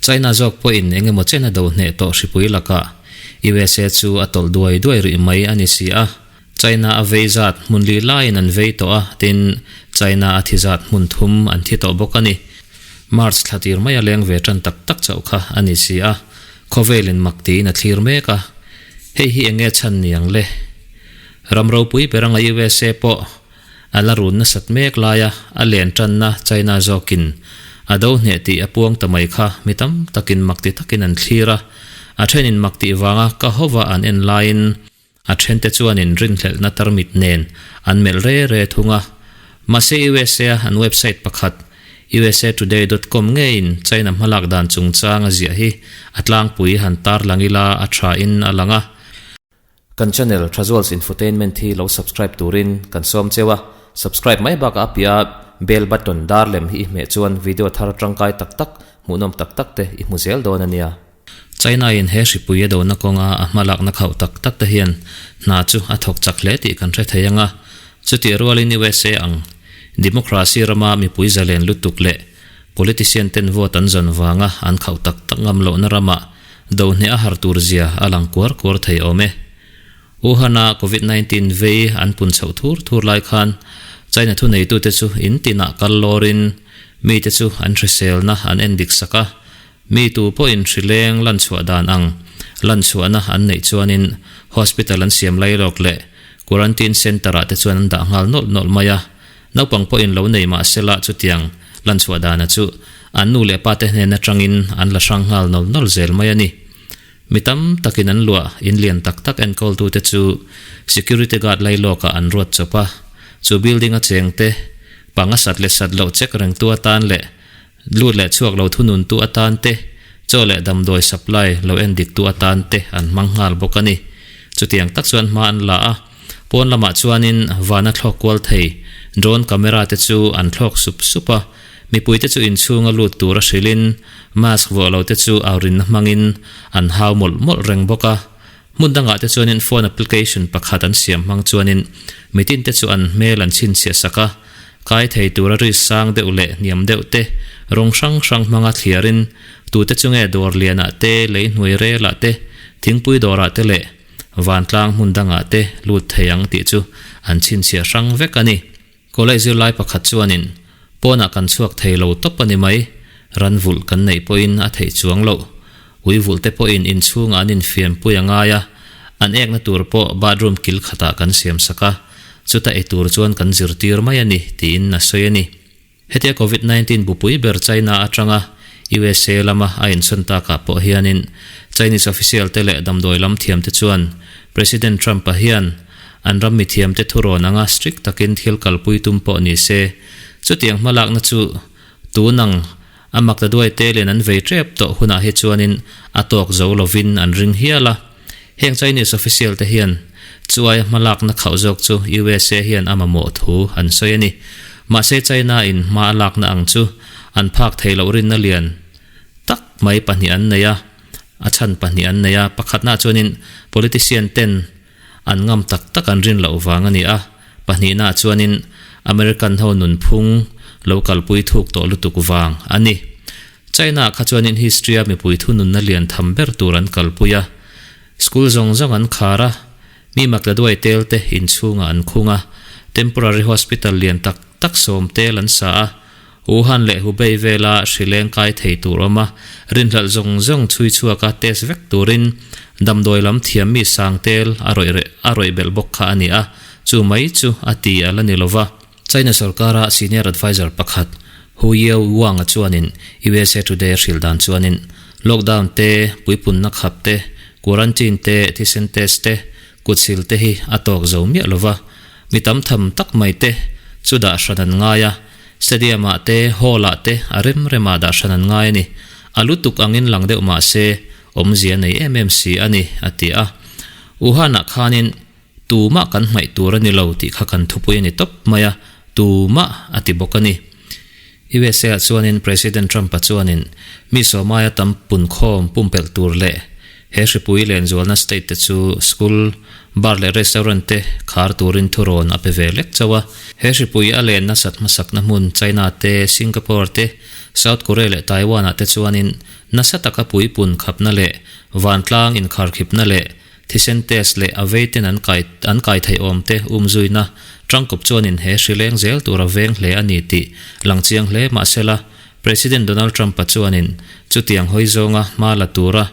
China zawk pawhin eng emaw chen a do hneh tawh hripui lakah USA chu a tawlh duai duai rih mai a ni si a. China a vei zat hmun li laiin an vei tawh a, tin, China a thi zat hmun thum an thi tawh bawk a ni. March thla tir mai a leng ve tan tak tak chauh kha a ni si a, khawvelin mak tiin a thlir mek a. Hei hi eng nge chhan ni ang le? Ram ropui ber anga USA pawh a la run nasat mek laia a len tanna China zawkin a do hneh tih a puang ta mai kha mi tam takin mak ti takin an thlir a, a thenin mak tih vanga ka hova an en laiin a thente chuanin rinhlelhna tarmit nen an melh re re thung a. Mahse USA an website pakhat usatoday dot com ngeiin China hmalak dan chungchang a ziah hi a tlangpui han tarlang ila a tha in a lang a. Kan channel Thazuals Infotainment hi lo subscribe turin kan sawm cheu a, subscribe mai bakah a piah a bell button dar lem hi i hmeh chuan video thar tangkai tak tak, hmuhnawm tak tak te i hmu zel dawn a nia. China in he hripui a dona kawnga a hmalakna khauh tak tak te hian hna chu a thawk chak hle tih kan hre thei ang a, chutih rualin USA ang democracy rama mipui zalen lutuk leh politician ten vote an zawn vanga an khauh tak tak ngam lohna ramah Do hneh a har tur zia a lang kuar kuar thei awm e. Wuhan-a Covid 19 vei an pun chhoh thur thur lai khan China thuneitute chu in tinah kal lawrin mite chu an hriselna an en dik sak a, mi tu pawhin hrileng lan chhuah dan ang lan chhuahna an neih chuanin hospital an siam lai lawk leh quarantine centre-ah te chuan an dah nghal nawlh nawlh mai a. Naupang pawhin lo nei mah sela chutiang lan chhuah dana chu an nu leh pate hnen atangin an la hrang nghal nawl nawl zel mai a ni. Mi tam takin an luah in lian tak tak enkawltute chu security guard lai lawkah an ruat chawp a, chu building a chengte panga sat leh sat loh check rengtu atan leh lut leh chhuak lo thununtu atan te, chaw leh damdawi supply lo endiktu atan te an hmang nghal bawk a ni. Chutiang tak chuan hma an la a. Pawn lamah chuanin vana thlawk kual thei drone camera te chu an thlawk sup sup a, mipuite chu inchhunga lut tura hrilhin mask vuah lo te chu aurinna hmangin an hau mawlh mawlh reng bawk a. Hmun dangah te chuanin phone application pakhat an siam hmang chuanin mitin te chu an hmel an chhinchhiah sak a, kai thei tura ri sang deuh leh hniam deuh te rawng hrang hrang hmanga thliarin tute chu nge dawr lianah te, lei hnuai relah te, thingpui dawrah te leh Vantlang hmun dangah te lut thei ang tih chu an chhinchhiah hrang vek a ni. College zirlai pakhat chuanin, Pawnah kan chhuak thei lo tawp a ni mai, ran vulh kan neih pawhin a theih chuang loh. Ui vulh te pawhin inchhungah an infiampui a ngai a, an ekna tur pawh bathroom kil khatah kan siamsak a, chuta ei tur chuan kan zirtir mai a ni, tiin a sawi a ni. Hetia Covid 19 bupui ber China atanga usa lama a inchhawn takah pawh hianin Chinese official te leh damdawi lam thiamte chuan President Trump-a hian an ram mithiamte thurawn anga strict takin thil kalpui tum pawh ni se chutiang hmalakna chu tunang a maktaduai te len an vei tep tawh hunah hi chuanin a tawk zo lovin an ring hial a. Heng Chinese official te hian chuai hmalakna khauh zawk chu usa hian a mamawh thu an sawi a ni. Mahse China in hma a lakna ang chu an phak thei loh rinna lian tak mai pahnih an nei a, a chhan pahnih an nei a, pakhatna chuanin politician ten an ngam tak tak an rin loh vang a ni a, pahnihna chuanin American ho nunphung lo kalpui thuk tawh lutuk vang a ni. China kha chuanin history-a mipui thununna lian tham ber tur an kalpui a, school zawng zawng an khar a, mi makla duai tel te inchhungah an khung a, temporary hospital lian tak tak sawm tel an sa a, Wuhan leh Hubei vela hrileng kai thei tur awm a, rinhlelh zawng zawng chhui chhuaka test vek turin damdawi lam thiam mi sang tel a rawih reh a rawih belh bawk kha a ni a, chu mai chu a ti a la ni lova. China sorkara senior adviser pakhat Hu Yeo Wang-a chuanin usa Today a hrilh dan chuanin lockdown te, puipunna khap te, quarantine te, thisen test te, kutsil te hi a tawk zo miah lova, mi tam tham tak mai te chu dah hran an ngai a, stadium-ah te, hall-ah te a rem remah dah hran an ngai a ni. A lutuk angin lang deuh mah se awmzia nei em em si a ni, a ti a. Wuhan-ah khanin Tumah kan hmaih tur a ni lo tih kha kan thupui a ni tawp mai a, tumah a ti bawk a ni. USA ah chuanin President Trump-a chuanin mi sawmaia tam punkhawm pumpelh tur leh he hripui lenzualna state te chu school, bar leh restaurant te khar turin thurawn a pe ve lek chauh a. He hripui a len nasat hmasakna hmun China te, Singapore te, South Korea leh Taiwan-ah te chuanin nasa taka puipun khapna leh vantlang inkharkhipna leh thisen test leh a veiten an kai an kai theih awm te umzuina tangkawp chuanin he hri leng zel tur a veng hle a ni tih lang chiang hle mahsela President Donald Trump-a chuanin chutiang hawi zawnga hma la tura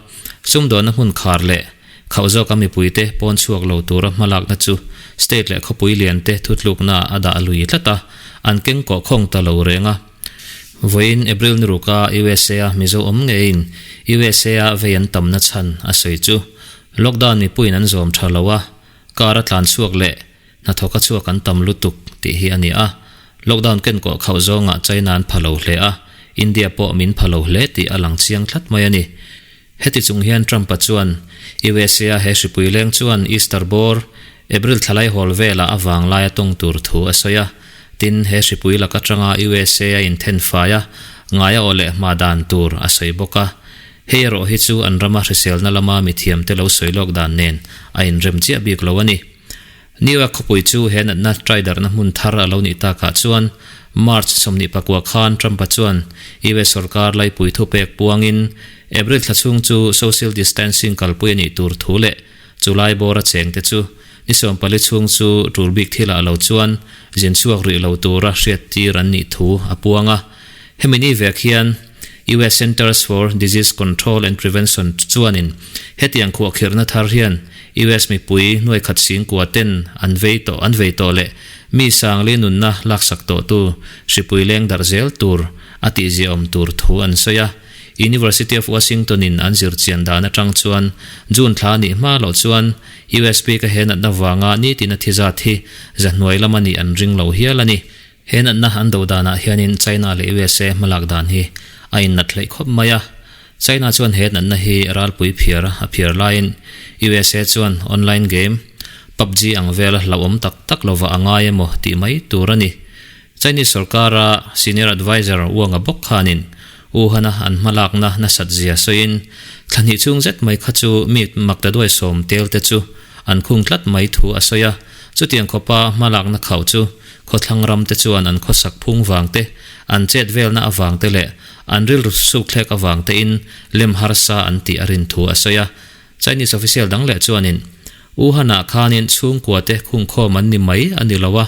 sumdawnna hmun khar leh khauh zawka mipuite pawn chhuak lo tura hmalakna chu state leh khawpui lian te thutlukna a dah lui tlat a, an keng kawh khawng ta lo reng a. Vawiin April ni ruka USA a Mizo awm ngeiin USA a vei an tamna chhan a sawi chu lockdown mipuiin an zawm tha lo a, car a tlan chhuak leh hnathawk a chhuak an tam lutuk tih hi a ni a. Lockdown ken kawh khauh zawngah China an pha lo hle a, India pawh min pha lo hle tih a lang chiang tlat mai a ni. Heti chung hian Trump-a chuan USA-a he hripui leng chuan Easter bawr, April thlalai hawl velah a vanglai a tawng tur thu a sawi a. Tin, he hripui lak atanga USA a inthen fai a, ngai a aw leh hma dan tur a sawi bawk a. Hei erawh hi chu an rama hriselna lama mithiamte lo sawi lawk dan nen a inrem chiah bik lo a ni. New York khawpui chu he natna taidarhna hmun thar a lo nih takah chuan March 29 khan Trump-a chuan US sorkar laipui thupek puangin April thla chhung chu social distancing kalpui a nih tur thu leh chulai bawra chengte chu ni 14 chhung chu tul bik thilah lo chuan zin chhuak rih lo tura hriattir an nih thu a puang a. Hemi ni vek hian US Centers for Disease Control and Prevention chuanin hetiang khuahkhirhna thar hian US mipui nuaikhat singkua ten an vei tawh an vei tawh leh mi sangli nunna laksak tawhtu hripui leng darh zel tur a tihziahawm tur thu an sawi a. University of Washington in an zir chian dan atang chuan June thla a nih hma loh chuan US bika he natna vanga nitin a thi zat hi zahnuai lam a nih an ring lo hial a ni. He natna an do danah hianin China leh USA hmalak dan hi a innat hleih khawp mai a. China chuan he natna hi ralpui phiar a phiar laiin USA chuan online game PUBG ang vela hlauhawm tak tak lova a ngai emaw tih mai tur a ni. Chinese sorkara senior adviser Wang-a bawk khanin Wuhan-a an hmalakna nasat zia sawiin thla hnih chhung zet mai kha chu mi makta duai sawm tel te chu an khung tlat mai thu a sawi a. Chutiang khawpa hmalakna khauh chu khawthlang ram te chuan an khawsak phung vang te, an chet velna avang te leh an rilru sukthlek avang tein lem harsa an tih a rin thu a sawi a. Chinese official dang leh chuanin Wuhan-ah khanin chhungkua te khungkhawm an ni mai a ni lo a,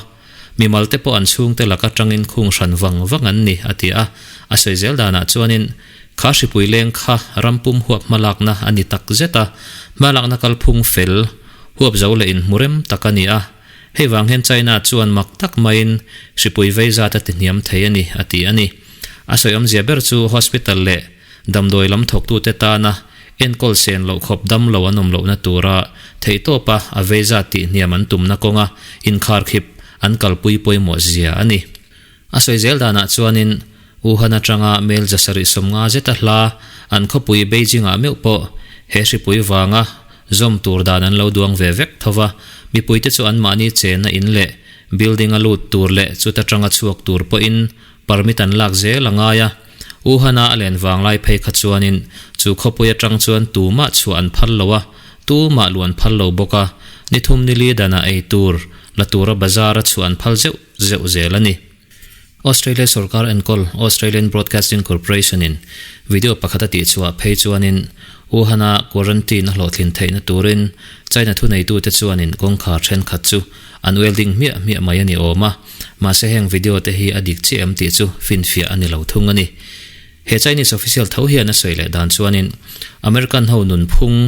mimal te pawh an chhungte lak atangin khung hran vang vang an ni a ti a. A sawi zel danah chuanin kha hripui leng kha rampum huap hmalakna a ni tak zet a, hmalakna kalphung fel huap zo leh inhmurem tak a ni a. Hei vang hian China chuan mak tak maiin hripui vei zat a tihniam thei a ni, a ti a ni. A sawi awmzia ber chu hospital leh damdawi lam thawktute tana enkawl sen loh khawp dam lo an awm lohna tura theihtawpa a vei zat tihniam an tumna kawnga inkharkhip an kalpui pawimawh zia a ni. A sawi zel danah chuanin Wuhan atanga mel 750 zeta hla an khawpui Beijing-ah meuh pawh he hripui vanga zawm tur dan an lo duang ve vek tho va, mipuite chu anmahni chenna in leh building a lut tur leh chuta tanga chhuak tur pawhin permit an lak zel a ngai a. Wuhan-a a len vanglai phei kha chuanin chu khawpui atang chuan tumah chhuah an phal lo a, tumah luan phal lo bawk a, ni thum ni li danah ei tur la tura bazar a chhuah an phal zeuh zeuh zel a ni. Australia sorkar enkawl Australian Broadcasting Corporation in video pakhat a tihchhuah phei chuanin Wuhan-a quarantine a hlawhtlin theihna turin China thuneitute chuanin kawngkhar thenkhat chu an welding hmiah hmiah mai a ni awm a, mahse heng video te hi a dik chiah em tih chu finfiah a ni lo thung a ni. He Chinese official tho hian a sawi leh dan chuanin American ho nunphung,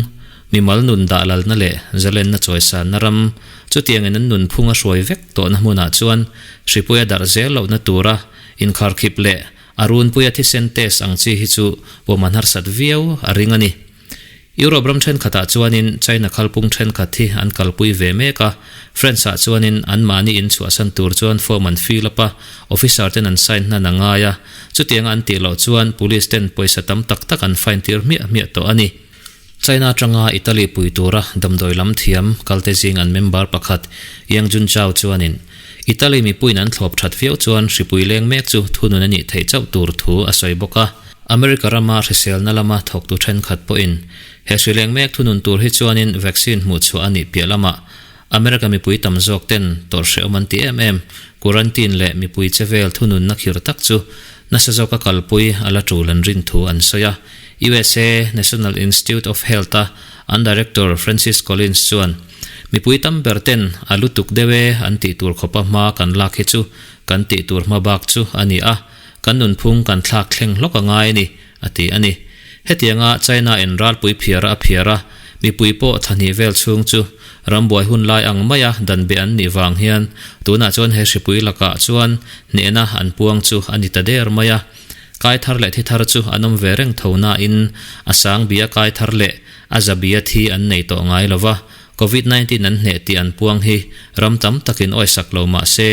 mimal nun dah lalna leh zalenna chawisanna ram chutiangin an nunphung a hruai vek tawhna hmunah chuan hripui a darh zel lohna tura inkharkhip leh a runpuia thisen test ang chi hi chu pawm an harsat viau a ring a ni. Europe ram thenkhatah chuanin China khalpung thenkhat hi an kalpui ve mek a, France-ah chuanin anmahni inchhuahsan tur chuan form an fill up a, officer ten an sign hnan a ngai a, chutianga an tih loh chuan police ten pawisa tam tak tak an fine tir hmiah hmiah tawh a ni. China atanga Italy pui tura damdawi lam thiam kalte zing an member pakhat Yang Junchao chuanin Italy mipuiin an thlawp that viau chuan hripui leng mek chu thunun a nih theih chauh tur thu a sawi bawk a. America rama hriselna lama thawktu thenkhat pawhin he hri leng mek thunun tur hi chuanin vaccine hmuh chhuah a nih piah lamah America mipui tam zawk ten tawrh hrehawm an ti em em. Quarantine leh mipui che vel thununna khir tak chu nasa zawka kalpui a la tul an rin thu an sawi a. USA National Institute of Health-a an director Francis Collins chuan, Mipui tam ber ten a lutuk deuh e an tih tur khawpa hma kan lak hi chu kan tih tur hma bak chu a ni a, kan nunphung kan thlak thleng hlawk a ngai a ni, a ti a ni. Hetianga China in ralpui phiara a phiar a, mipui pawh thlahnih vel chhung chu rambuai hun lai ang maia dan beh an nih vang hian tunah chuan he hripui lakah chuan hnehna an puang chu a ni ta der mai a. Kai thar leh thi thar chu an awm ve reng tho nain a sang bia kai thar leh a za bia thi an nei tawh ngai lo va, Covid 19 an hneh tih an puang hi ram tam takin awisak lo mah se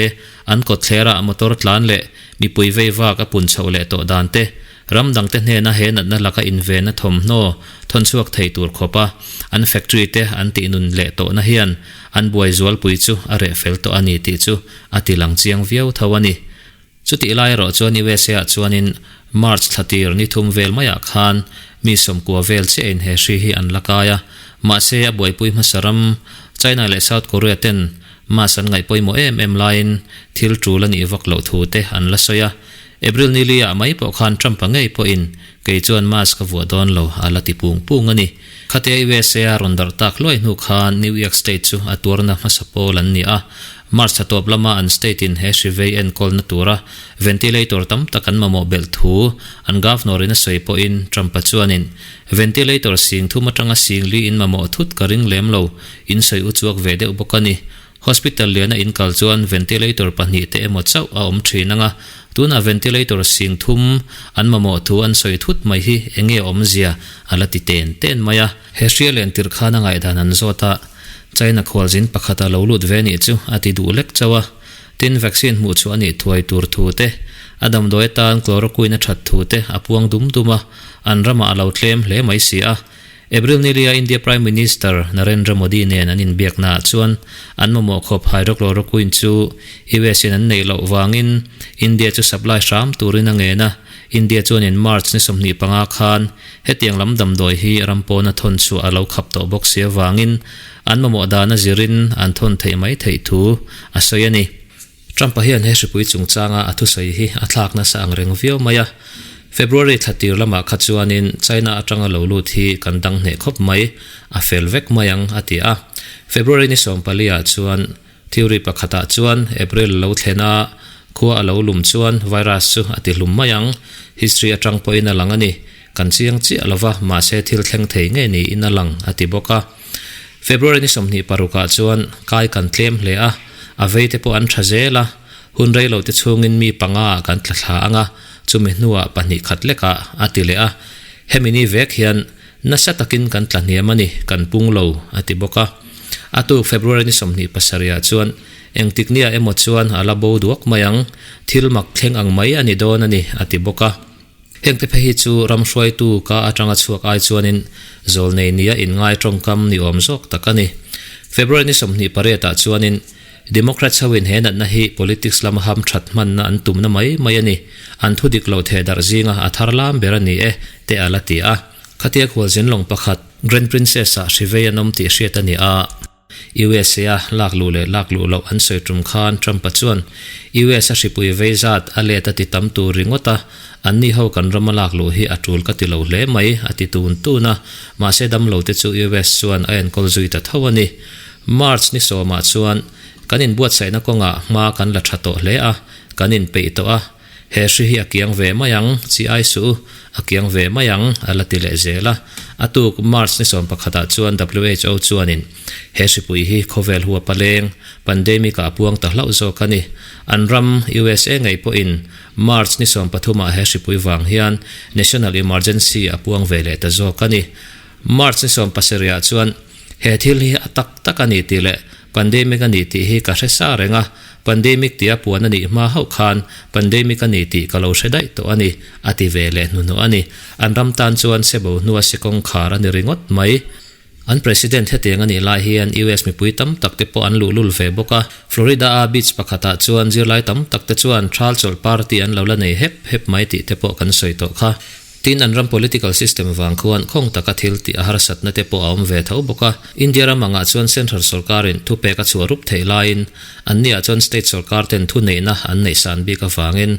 an kawtthlerah motor tlan leh mipui vei vak a pun chhoh leh tawh dan te Ram dangte hnena he natna laka invenna thawmhnaw thawn chhuak thei tur khawpa an factory te an tihnun leh tawhna hian an buai zualpui chu a reh fel tawh a ni tih chu a ti lang chiang viau tho a ni. Chutih lai erawh chuan USA ah chuanin March thla tir ni thum vel maiah khan mi sawmkua vel chiah in he hri hi an la kai a, mahse a buaipui hmasa ram China leh South Korea ten mask an ngaih pawimawh em em laiin thil tul a nih vak loh thu te an la sawi a. April ni li ah mai pawh khan Trump-a ngei pawhin kei chuan mask ka vuah dawn lo a la ti pung pung a ni. Khatia USA a rawn darh tak hluai hnu khan New York State chu a tuarna hmasa pawl an ni a, March thla tawp lama an state in he hri vei enkawlna tura ventilator tam tak an mamawh belh thu an governor in a sawi pawhin Trump-a chuanin ventilator sing thum atanga sing li in mamawh thut ka ring lem lo in sawi uchuak ve deuh bawk a ni. Hospital liana in kal chuan ventilator pahnih te emaw chauh a awm thin ang a, tunah ventilator sing thum an mamawh thu an sawi thut mai hi eng nge awmzia a la ti ten ten mai a. He hria len tirh khan a ngaihdan an zawt a, China khualzin pakhat a lo lut ve nih chu a ti duh lek chauh a, tin vaccine hmuh chhuah a nih thuai tur thu te, a damdawi atan chloroquine a that thu te a puang dum dum a, an ramah a lo tlem hle mai si a. April nilia India Prime Minister Narendra Modi nen an inbiaknaah chuan an mamawh khawp hydrochloroquine chu US in an neih loh vangin India chu supply hram turin a ngen a, India chuanin March ni 25 khan hetiang lam damdawi hi ram pawna thawn chhuah a lo khap tawh bawk si avangin an mamawh dana zirin an thawn theih mai theih thu a sawi a ni. Trump-a hian he hripui chungchanga a thusawi hi a thlak nasa ang reng viau mai a. February thla tir lamah kha chuanin China atanga lo lut hi kan dang hneh khawp mai, a fel vek mai ang, a ti a. February ni 14 ah chuan theory pakhatah chuan April lo thlen a, khua a lo lum chuan virus chu a ti hlum mai ang. History atang pawhin a lang a ni. Kan chiang chiah lova, mahse thil thleng thei ngei niin a lang, a ti bawk a. February ni 26 ah chuan kai kan tlem hle a, a vei te pawh an tha zel a, hun rei lo te chhungin mi panga ah kan tla thla ang a, chumi hnuah pahnih khat lek ah a ti leh a, hemi ni vek hian nasa takin kan tla hniam a ni, kan pung lo a ti bawk a. A tuk February ni 27 ah chuan engtik nia emaw chuan a la bo duak mai ang, thil mak thleng ang mai a ni dawn a ni a ti bawk a. Hengte phei hi chu ram hruaitu ka atanga chhuak ai chuanin zawlnei nia inngai tawngkam ni awm zawk tak a ni. February ni 28 ah chuanin Democrats hoin he natna hi politics lama ham that hmanna an tumna mai mai a ni, an thu dik lo theh darh zinga a thar lam ber a ni e, te a la ti a. Khatia khualzin lawng pakhat Grand Princess-ah hri vei an awm tih hriat a ni a. USA a lak luh leh lak luh loh an sawi tum khan Trump-a chuan US a hripui vei zat a let a ti tam tur ringawt a, anni ho kan rama lak luh hi a tul ka ti lo hle mai, a ti tun tun a, mahse damlo te chu US chuan a enkawl zui ta tho a ni. March ni sawmah chuan kan inbuatsaihna kawngah hma kan la tha tawh hle a, kan inpeih tawh a, He hri hi a kiang ve mai ang, chi ai suh u, a kiang ve mai ang, a la ti leh zel a. A tuk March ni 11 ah chuan WHO chuanin he hripui hi khawvel huapa leng, pandemic ah a puang ta hlauh zawk a ni. An ram, USA ngei pawhin March ni 13 ah he hripui vang hian National Emergency a puang ve leh ta zawk a ni. March ni 17 ah chuan he thil hi a tak tak a ni tih leh pandemic a ni tih hi ka hre sa reng a, Pandemic tia puan a nih hma hauh khan pandemic a ni tih ka lo hre daih tawh a ni, a ti ve leh hnuhnawh a ni. An ram tan chuan sebo hnua sekawngkhar a ni ringawt mai. An President hetiang a nih lai hian US mipui tam tak te pawh an luhlul ve bawk a. Florida a beach pakhatah chuan zirlai tam tak te chuan thal chawlh party an lo la nei hep hep mai tih te pawh kan sawi tawh kha. Tin, an ram political system vang khuan khawng taka thil tih a harsatna te pawh a awm ve tho bawk a. India ram angah chuan central sorkarin thupek a chhuah rup theih laiin anniah chuan state sorkar ten thuneihna an neih san bik avangin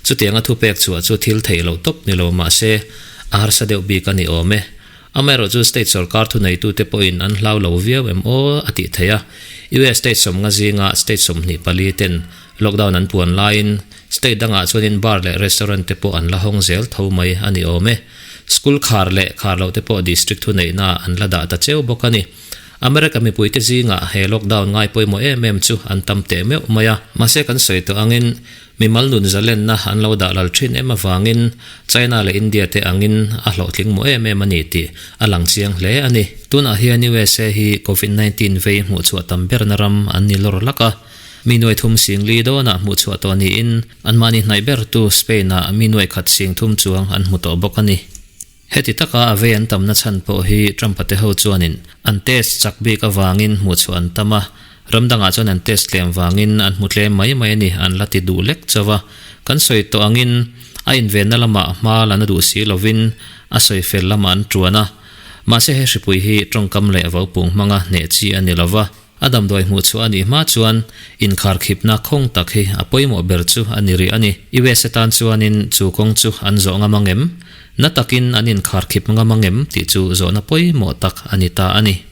chutianga thupek chhuah chu thil theih loh tawp ni lo mah se a harsa deuh bik a ni awm e. Amaherawh chu state sorkar thuneitute pawhin an hlau lo viau em aw a tih theih a. US state sawmnga zinga state 24 ten lockdown an puan laiin state dangah chuanin bar leh restaurant te pawh an la hawng zel tho mai a ni awm e. School khar leh khar loh te pawh district thuneihna an la dah ta cheu bawk a ni. America mipuite zingah he lockdown ngai pawimawh em em chu an tam teh meuh mai a. Mahse kan sawi tawh angin Mimal nun zalenna an lo dah lal thin em avangin China leh India te angin a hlawhtling mawh em em a ni tih a lang chiang hle a ni. Tunah hian usa hi Covid 19 vei hmuhchhuah tam berna ram an ni lawr lak a, mi nuai thum sing li dawnah hmuhchhuah tawh niin anmahni hnaih bertu Spain-ah mi nuai khat sing thum chuang an hmu tawh bawk a ni. Heti taka a vei an tamna chhan pawh hi Trump-a te ho chuanin an test chak bik avangin hmuhchhuah an tam a, ram dangah chuan an test tlem vangin an hmu tlem mai mai a ni an la ti duh lek chauh a. Kan sawi tawh angin a invenna lamah hma la na duh si lovin a sawi fel lamah an tuan a. Mahse he hripui hi tawngkam leh vaupung hmanga hneh chi a ni lova. A damdawi hmuh chhuah a nih hma chuan inkharkhipna khawng tak hi a pawimawh ber chu a ni rih a ni. USA tan chuanin chu kawng chu an zawh ngam ang em? Na takin an inkharkhip ngam ang em tih chu zawhna pawimawh tak a ni ta a ni.